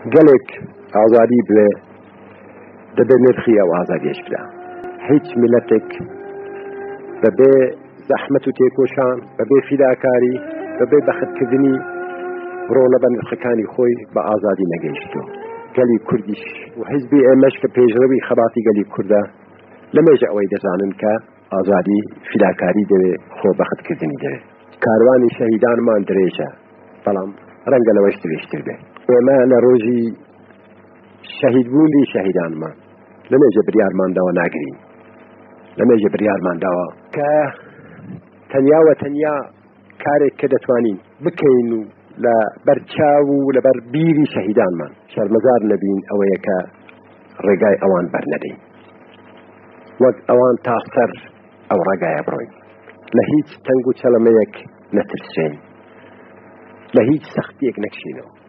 گەلێک ئازادی بوێ دەبێ نرخی ئەو ئازادیەش بدا. هیچ میلەتێک بەبێ زەحمەت و تێکۆشان، بەبێ فیداکاری، بەبێ بەختکردنی ڕۆڵە بە نرخەکانی خۆی بە ئازادی نەگەیشتووە. گەلی کوردیش و حیزبی ئێمەش کە پێشڕەوی خەباتی گەلی کوردە، لەمێژە ئەوەی دەزانن کە ئازادی فیداکاری دەوێ، خۆ بەختکردنی دەوێ. کاروانی شەهیدانمان درێژە، بەڵام ڕەنگە لەوەش درێژتر بێ. ئێمە لە ڕۆژی شەهیدبوونی شەهیدانمان لەمێژە بریارمان داوە ناگرین، لەمێژە بریارمان داوە کە تەنیا وە تەنیا کارێک کە دەتوانین بکەین و لە بەرچاو و لەبەر بیری شەهیدانمان شەرمەزار نەبین ئەوەیە کە ڕێگای ئەوان بەرنەدەین، وەک ئەوان تا سەر ئەو ڕێگایە بڕۆین، لە هیچ تەنگ و چەڵەمەیەک نەترسێین، لە هیچ سەختیەک نەکشینەوە.